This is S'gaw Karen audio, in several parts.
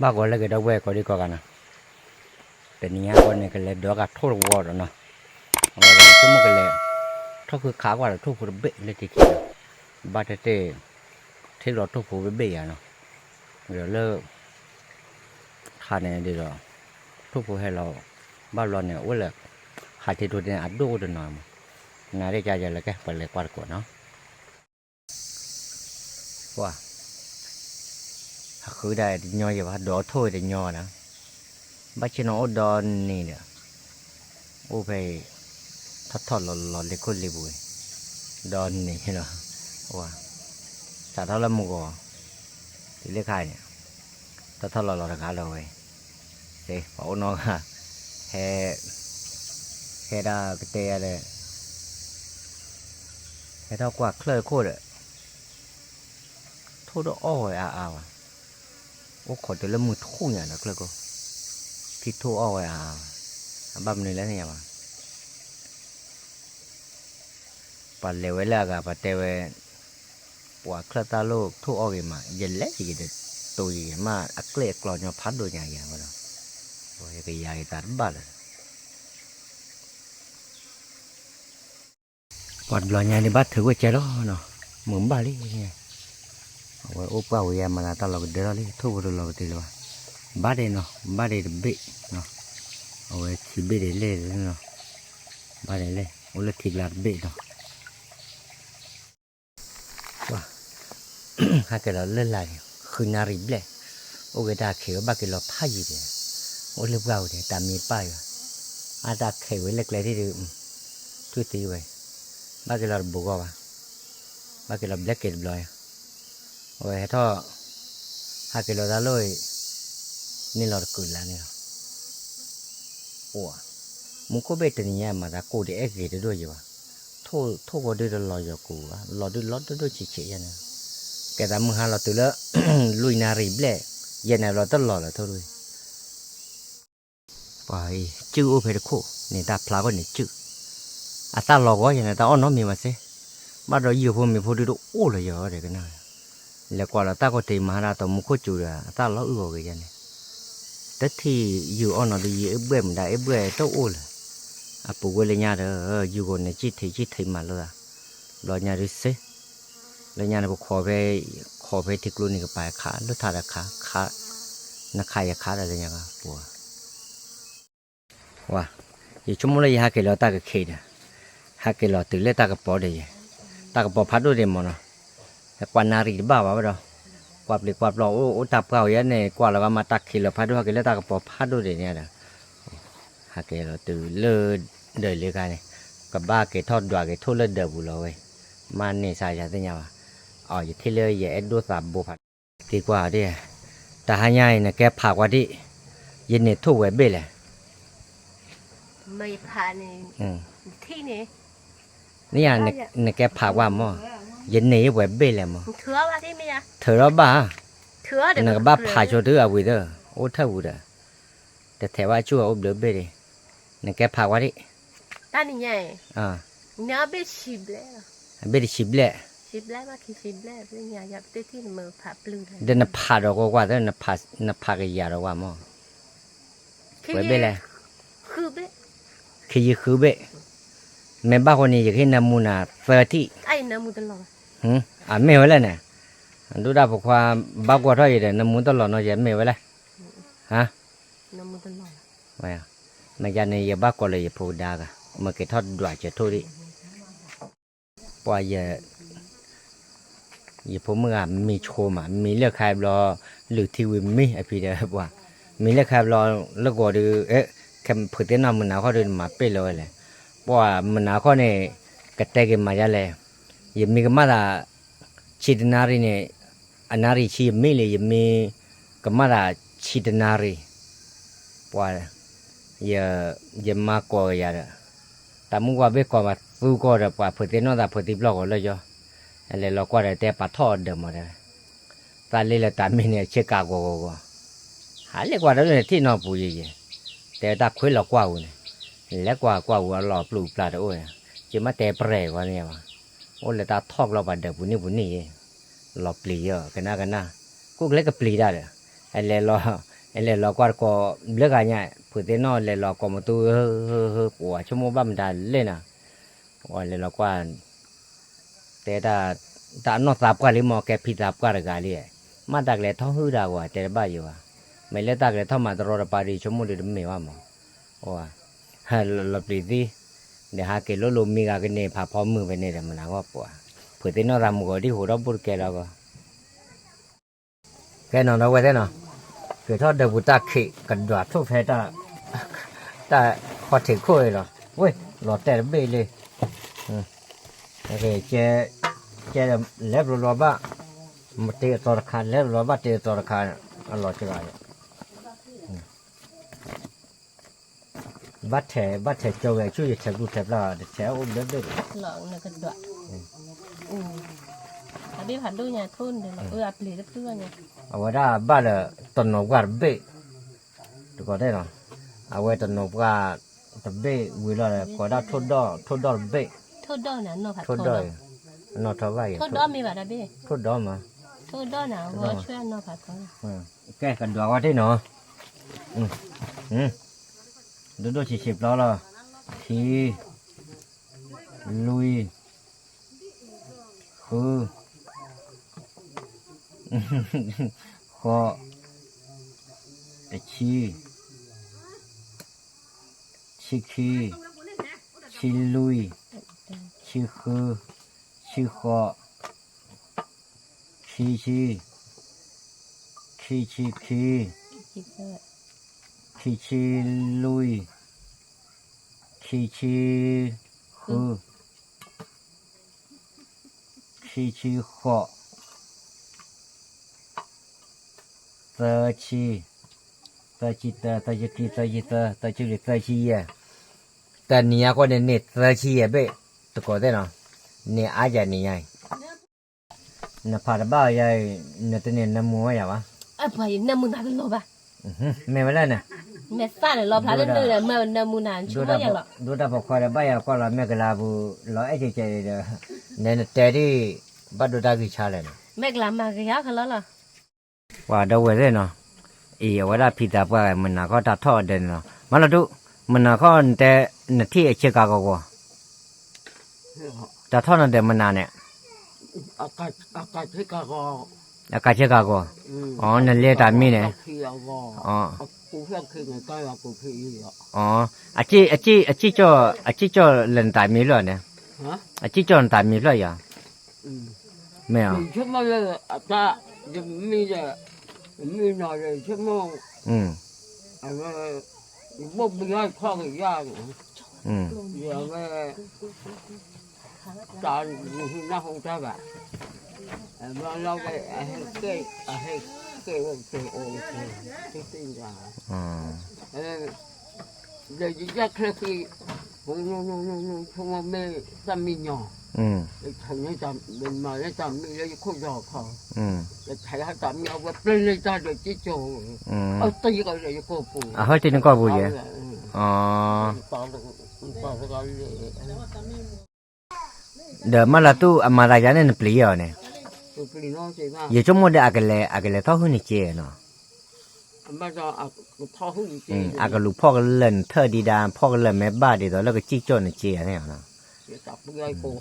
ဘၣ်ဂီၤလၢအဂ့ၤ ဒီပုၢ်ဝဲၢ်ကိးဒံကိးဂၤနီၤ, တနံၤညါအဂီၢ်န့ၣ် ကလဲၤဒိးကထိၣ်တဝီဒီးနီၤ, အဝဲဒၣ်ဆိကမိၣ်ကလဲၤ ထီၣ်ဃုခးကွၢ်ဒီးထိၣ်ဖိတဘ့ၣ်လၢထံခံ, ဘၣ်တဲတဲ ထံၣ်လီၤထိၣ်ဖိဘ့ၣ်ဘ့ၣ်ယၤနီၤ, ဒီးလၢ ခါန့ၣ်ဒ်ဒီး ထိၣ်ဖိဟဲလီၤ ဘၣ်ဘျီန့ၣ် အိၣ်လၢ ဟးထံထိတန့ၣ် အဒိၣ်အိၣ်တနီၤမး, နၤဒ်ကယလဲၤကဲ ပလဲၤကွၢ်တကိးနီၤ. ပှၤ အဃုဒၣ်တညီယဘၣ် ဒိးထိၣ်ဝဲတညီနီၤ, ဘၣ်ဆ့ၣ်နီၤအိၣ်ဒီနံၤဒီး အိၣ်ဖဲအံၤ ထီၣ်ထီၣ်လီၤလီၤလ့ခိၣ်လ့ပူၤအံၤ ဒီနံၤလီၤ, ပှၤ စးထီၣ်လၢမုၢ်ဂီၤ တုၤလၢခါအံၤန့ၣ် ထီၣ်ထီၣ်လီၤလီၤတဂၤလီၤဝဲ, စ့ ပှၤအိၣ်နီတဂၤ ဟဲ ဟဲဒၣ်ကတဲယၤဒီး ဟဲထီၣ်ကွၢ်ချၢၣ်ခိၣ်ဒီး ထိၣ်တအီၣ်ဝဲအါအါဘၣ်, အိၣ်ခိးတုၤလၢမုၢ်ထူၣ်ညါဒီးချၢၣ်ခိၣ်, ထံၣ်ထိၣ်အီၣ်ဝဲအါအါဘၣ်, အဘၣ်မနုၤလဲၣ်သ့ၣ်ညါဘၣ်. ပှၤလဲၤဝဲလၢအဂၤ ပှၤတဲဝဲ ပှၤချၢၣ်သၣ်လိၣ်ထိၣ်အီၣ်ဂ့ၤမး ယလဲၤယကတိၤယမး အကျဲအကျီညီဖးဒိၣ်ညါယၤဝဲဒီး ယကယၤယသးတဘၣ်လၢၤ ပှၤတဘျီညါဒ်ဘၣ်ထုးကွၢ်ကဲလီၤနီၤ, မုာ်ဘၣ်လံ, အဝဲအိၣ်ပှၢ်ဝဲယၤမၤသးတၢ်လီၤကဒၢထီၣ်လံ ထိၣ်ဖိတလီၤကတ့ၢ်လၢၤဘၣ်, ဘၣ်ဒဲးနီၤ ဘၣ်ဒဲးတဘ့ၣ်နီၤ, အဝဲထံဘ့ၣ်ဒဲးလဲၣ်နီၤ, ဘၣ်ဒဲးလဲၣ် အိၣ်လၢထံကျါတဘ့ၣ်နီၤ. ပှၤ ဟဲက့ၤလီၤလၢလာ်န့ၣ် ဃုနၣ်ရံၣ်ဘျဲၣ်, အိၣ်က့ၤတၢ်ခံးဝဲဘၣ်က့ၤလီၤဖးယံၤဒဲး, အိၣ်လၢပှၢ်ဝဲန့ၣ် တၢ်မ့ၢ်ပၢ်ယွၤ, အတၢ်ခံးဝဲလၢကျဲထံၣ်ဒီး ထွံၣ်သံဝဲ, ဘၣ်က့ၤလီၤတဘူးဂီၢ်ဘၣ်, ဘၣ်က့ၤလီၤဘျဲၣ်က့ၤတဘျီ, အဝဲဟဲထီၣ် ဟးက့ၤလီၤတၢ်လီၢ်အံၤ န့ၣ်လီၤတကုာ်လၢ်န့ၣ်လီၤ. အိၣ် မူခိၣ်ဘ့ၣ်တနံၤညါမၤသးကိၢ်ဒံးအဲၣ်ဂ့ၤတဒိၣ်ယံၤဘၣ်, ထိၣ်ဂီၤဒုးတလီၤယီၤကူၤဘၣ် လီၤဒုးလီၤဒိၣ်ဒိၣ်ဆံးဆံးယဲန့ၣ်, ကဲသးမုၢ်ဟါလီၤတုၤလၢ လွံၢ်နၣ်ရံၣ်ဘျဲၣ် ယဲန့ၣ်ဘျီတလီၤလၢၤထိၣ်ဒုး ပှၤအံၤ စုၣ်အိၣ်ဖဲတခိၣ်န့ၣ် တၢ်ဖျါဂီၢ်န့ၣ်စုၣ်, အသၣ်လီၤဂီၤယဲန့ၣ် တၢ်အီၣ်နီတမံၤဘၣ်စ့, ဘၣ်ဒီးယုၢ်ဖိမ့ၤဖိဒုးတအိၣ်လၢၤယီၤဒီးကနၣ်, လဲၤကွၢ်လီၤတၢ်ကိးတ့ၢ်မၤဟါဒၣ်တီမူခိၣ်စူၤဒီး အသၣ်လီၤအုၣ်ဂီၤဂ့ၤယဲန့ၣ်, တထံၣ်ယုၢ်အီၣ်နီတယံၤ အ့ၣ်ဘှဲၣ်မတၤ အ့ၣ်ဘှဲၣ်တအိၣ်လၢၤ, အပူၤကွံာ်လၢညါဒီး ယုၢ်ဂီၤန့ၣ် ကံၣ်ထံးကံၣ်ထံးမးလိာ်သး, ဘျီညါဒုးစ့ လၢညါန့ၣ် ပခိးဖဲ ခိးဖဲထံကျိန့ၣ် ကပၤခး လၢထးဒီးခး ခး နခးယခးဒီးလၢညါကပူၤ, ဝါ ယဆိကမိၣ်လၢယဟးက့ၤလီၤတၢ်ကခံးဒီး ဟးက့ၤလီၤတုၤလၢတၢ်ကပီၤဒီးယဲ, တၢ်ကပီၤဖးဒိၣ်ဒံးမ့ၢ်နီၤ, ကွၢ်နၣ်ရံၣ်တဘၣ်ဘၣ်ဝဲဒီး, ကွၢ်ပျံၤကွၢ်ပျီ အိၣ်တၢ်ပှၢ်ဝဲယဲန့ၣ် ကွၢ်လီၤဂာ်မးတၢ်ခံးလီၤဖးဒိၣ် ဟးက့ၤလၢတၢ်ကပီၤဖးဒိၣ်ဒံးန့ၣ်ဒီး ဟးက့ၤလီၤတုၤလၢ ဒၢးလၢခါန့ၣ် ကဘၣ်က့ၤထီၣ်ဒွးက့ၤထိၣ်လၢဒၢးပူၤလီၤဝဲ, မ့ၢ်န့ၢ်စၢ်ယၤသ့ၣ်ညါဘၣ်, အီၤ ယထံၣ်လၢယအဲၣ်ဒိၣ်သးဘိဖး သံကွၢ်ဒ်, တဟါညါအံၤ နကဲဖးကွၢ်ဒံး, ယန့ၢ်ထိၣ်ဝဲဘ့ၣ်လဲၣ်, မ့ၢ်ဖးန့ၣ်, န့ၣ်ယၤ နကဲဖးကွၢ်မး, ယန့ၢ်ဝဲဘ့ၣ်လဲၣ်မး, ထုးထီၣ်ဘၣ်, နကဘၣ်ဖးဆိတုၤအဝံၤသၢ, အိၣ်ထၢၣ်ပူၤဒီး, တထဲးဘၣ်ဆူၣ်အိၣ်ဘျုးဘ့ၣ်ဒံး, နကဲဖးကွၢ်ဒံး, တၢ်နံၤညါအံၤ, အဘ့ၣ်တဆံဘျဲၣ်, ဒီးနဖးဒီးကွၢ်ကွၢ်သၢ, နဖးကယၤဒီးကွၢ်မး, ဝဲဘ့ၣ်လဲၣ်, ခံယုၢ်ဃုဘ့ၣ်, မ့ၢ်ဘၣ်ဃိန့ၣ် ယကဟ့ၣ်နၢမူနၤသၢထံၣ်, အမ့ၢ်ဝဲလဲၣ်န့ၣ်, ဒုၣ်ဒါဖိခွါ ဘၣ်ကွၢ်ထီၣ်အံၤဒီး နၢမူတလီၤနီၤ ယမ့ၢ်ဝဲလဲၣ်, မ့ၢ်ယၤန့ၣ် ယဘၣ်ကိးလၢယဖိဒါဂၤ မ့ၢ်က့ၤထီၣ်ဒွးစၢၤထိၣ်ဒံး, ပှၤယ ယဖိမုၣ်ဂၤမံဆိမး မံလၢခါဘျီ လုၢ်ထံဝံၤမံအဖံဒီးပှၤ, မံလၢခါဘျီ လၢဂီၤဒီး ခဲဖုးသ့ၣ်နီၣ်မုၢ်နၤခီဒီး နမၤပ့ၢ်လီၤဝဲလဲၣ်, ပှၤမုၢ်နၤခီန့ၣ် ကတဲက့ၤမၤယါလဲၣ်, ယမံကမၣ်သး ဆံတနၣ်ရံၣ်န့ၣ် အနၣ်ရံၣ်ဆံယမံလံ ယမံကမၣ်သးဆံတနၣ်ရံၣ်, ပှၤ ယမၤကိးကယၤဒီး တၢ်မုၢ်ဝါဘ့ၣ်ကီးမးသူကီးဒီး ပှၤဖုးသ့ၣ်နီၣ်သးဖုးသံပျီၢ်ဂီၤလၢယီၤ, လဲၤလီၤကွၢ်ဒီးတဲပာ်ထီၣ်အီၤဒၢးမးဒီး, သးလ့လၢတၢ်မံန့ၣ် ဆ့ကၤဂီၤဂီၤဂီၤ, ဟးလ့ကွၢ်ဒီးန့ၣ်ထံၣ်နီၢ်ပူၤယံၤယံၤ, တဲတၢ်ခွဲးလီၤကွၢ်ဝူၤန့ၣ်, လဲၤကွၢ်ကွၢ်ဝူၤအလီၢ်ပျုၢ်ပျၢ်တအိၣ်, က့မ့ၢ်တဲပရဲၢ်ဝဲန့ၣ်ဘၣ်, အိၣ်လၢတၢ်ထီၣ်ကျီပှၤဒၢးပူၤန့ၣ်ပူၤန့ၣ်ယံၤ, လီၤပျံၤယီၤ ကနၣ်ကနၣ်, ကိၣ်ကလဲကပျံၤတၢ်ဒီး, အလဲၤလီၤ လဲၤလီၤကွၢ်တကိးဘျၢဂၤညါ, ဖုးသ့ၣ်နီၣ်လဲၤလီၤကိးမတူၢ်, ပှၤဆိကမိၣ်ဘၣ်မတၤလဲၣ်နီၤ, လဲၤလီၤကွၢ်, တဲ, တၢ်အနီၢ်သးပှၢ်လံမး ကဲဖံသးပှၢ်တဂၤလံ, မ့ၢ်တၢ်ကလဲၤထီၣ်ဟုၣ်တၢ်ကွၢ် တဲတဘၣ်ယိၤဘၣ်, မ့ၢ်လၢတၢ်ကလဲၤထီၣ်မၤတရီတပါဒီး ဆိကမိၣ်ဒုးတမ့ၢ်ဘၣ်မး, လီၤပျံၤသံ, ဒီးဟးက့ၤလိၣ်လိၤမံဂၤကန့ၢ်ဖးဖီမုၢ်ဖဲန့ၣ်ဒီး မနၤဂီၢ်ပှၤ, ဖုးသ့ၣ်နီၣ်သးမုၢ်ဂီၤဒံၣ်ဟူးထီၣ်ဘိၣ်တကဲလီၤဂီၢ် ကဲနီၤ ဒီပုၢ်ဝဲၢ်သ့ၣ်နီၤ, က့ၤထီၣ်ဒၢးပူၤတၢ်ခံး ကဒွးထိၣ်ဖဲတၢ်, တၢ်ခီထံးခိၣ်အံၤလီၤ, ဝ့ၢ်, လီၤတဲာ်တဘ့ၣ်လံ, ကဲ, ကဲဒီးလဲၤဘျီဘျီဘၣ်, တ့အသီတခါ လဲၤဘျီဘၣ်တ့အသီတခါ, အလီၤစှၤဒီး ဘၣ်ထဲး ဘၣ်ထဲးကၠီဝဲဆူယထဲးဘျုးထဲးဖျါ တထဲးအိၣ်ဘျၢဘျၢၣ်ဒီး, အဝဲဒၣ်ဘၣ်လၢတနီၤပှၢ်တဘ့ၣ်, တကိးသ့ၣ်နီၤ, အဝဲတနီၤပှၢ်တဘ့ၣ်ဝံၤလီၤဒီး ကိးဒၣ်ထိၣ်ဒီၣ် ထိၣ်ဒီၣ်တဘ့ၣ်, ထိၣ်ဒီၣ်, အနီၢ်ထီၣ်ဘၣ်အံၤ, ထိၣ်ဒီၣ်မး, ကဲကဒွးဝဲတ့ၢ်နီၤ, ဒိၣ်ဒိၣ်ဆံးဆံးပျီလီၤ, ခံ, လွံၢ်, ဃု, ဃိး, တဆံ, ဆံခံ, ဆံလွံၢ်, ဆံဃု, ဆံဃိး, ခံဆံ, ခံဆံခံ, ခံဆံလွံၢ်, ခံဆံဃု, ခံဆံဃိး, သၢဆံ, သၢဆံတၢ, သၢဆံခံ, သၢဆံသၢ, သၢဆံလွံၢ်, သၢဆံယဲၢ်, တနံၤညါဃီန့ၣ်န့ၢ်သၢဆံယဲၢ်ဘ့ၣ်, တကိးသ့ၣ်နီၤ, န့ၢ်အါယဲၢ်နံၤညါအံၤ, နဖးတဘၣ်ယၤအံၤ, နတန့ၢ်နၢမူဝဲယၤဘၣ်, နၢမူနၤတလီၤဘၣ်, မ့ၢ်ဝဲလဲၣ်န့ၣ်, မ့ၢ်သၣ်န့ၣ်လီၤဖျါလၢနၢမူနၤ, ဒိၣ်တၢ်ဖိခွါဒီးဘၣ်ယၤကွၢ်လီၤ မဲာ်ကလၤပူၤ, လီၤအဲၣ်ကဲကဲဒီး, နဲနတဲဒ်, ဘၣ်ဒိတၢ်ဂံၢ်ဆါလဲၣ်န့ၣ်, မဲာ်ကလၤမၤကယၤခဲလၢာ်လီၤ ပှၤဒီပုၢ်ဝဲၢ်သ့ၣ်နီၤ, အံၤအဝဲဒၣ်ဖံသးပှၢ် မုၢ်နၤခီတၢ်ထီၣ်အဒၢးန့ၣ်လီၤ. မၤလီၤတူၢ်, မုၢ်နၤခီနတဲ, နထံၣ်အဆ့ကၤကီၢ်ကီၢ်, တၢ်ထီၣ်နဒၢးမုၢ်နၤန့ၣ်, အကၤဆ့ကၤကီၢ်, အီ နလဲၤတၢ်မံန့ၣ်, အီ အကံၢ်ကၠီၣ်လၢနတၢ်မံဖျၢၣ်န့ၣ်, အကံၢ်ကၠီၣ်နတၢ်မံဖျၢၣ်ယၤ, မ့ၢ်, အဝဲ, တၢ်နဟူနၢ်ဟူတၢ်ဘၣ်, ဘျီလီၤဝဲ, အဟဲကဲ, အဟဲကဲဝဲကဲအိၣ်ကဲ, သ့ၣ်သ့ၣ်ညါ, ဒီးယယၢ်ချၢဃံ, ဆိကမိၣ်မ့ၢ်တၢ်မံညီ, ယမၤလၢတၢ်မံလၢယခိၣ်ယီၤခီ, ယထဲးဟးတၢ်မံအဝဲပျဲလၢတၢ်ဒီးကံၢ်ကၠီၣ်, အတံၤကီၢ်ဒီးယကီၢ်ပူၤ, အဟဲတ့ၢ်နကီၢ်ပူၤယဲ, အီ ဒီးမၤလၢတူၢ်အမၤသးယၤန့ၣ် နပျံၤအီၤန့ၣ်, ယဆိကမိၣ်ဒီးအကလဲၤ, အကလဲၤထီၣ်ဟုၣ်နစ့နီၤ, အကလူၤဖီၣ်ကလၢာ်နထၢၣ်ဒံးဒၣ် ဖီၣ်ကလၢာ်မ့ၢ်ဘၣ်ဒ်သိးလၢကစံၣ်ကၠီၣ်နစ့ယၤန့ၣ်နီၤ, ပှၤဒီပုၢ်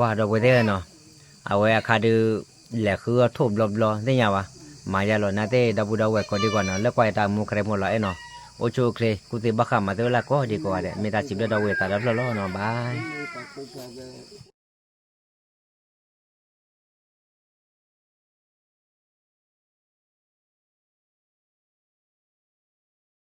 ဝဲၢ်သ့ၣ်နီၤ, အဝဲအခါဒုး, လဲၤဃုအီၣ်ထိၣ်ဘျီဘျီသ့ၣ်ညါဘၣ်, မၤယၤလီၤနၤသ့ၣ် ဒီပုၢ်ဒီဝဲၢ်ကိးဒံကိးနီၤ လၢကွၢ်ယတၢ်မူခရံာ်ဖိလီၤအဲၣ်နီၤ, အိၣ်ဆူၣ်အိၣ်ချ့ ကူၣ်သ့ဘၣ်ဃးမၤသ့ဝဲလၢကိးဒံကိးဂၤဒဲး မ့ၢ်တၢ်စံးဘျုးဒီပုၢ်ဝဲၢ်သးဒီဖျၢၣ်လီၤနီၤ bye.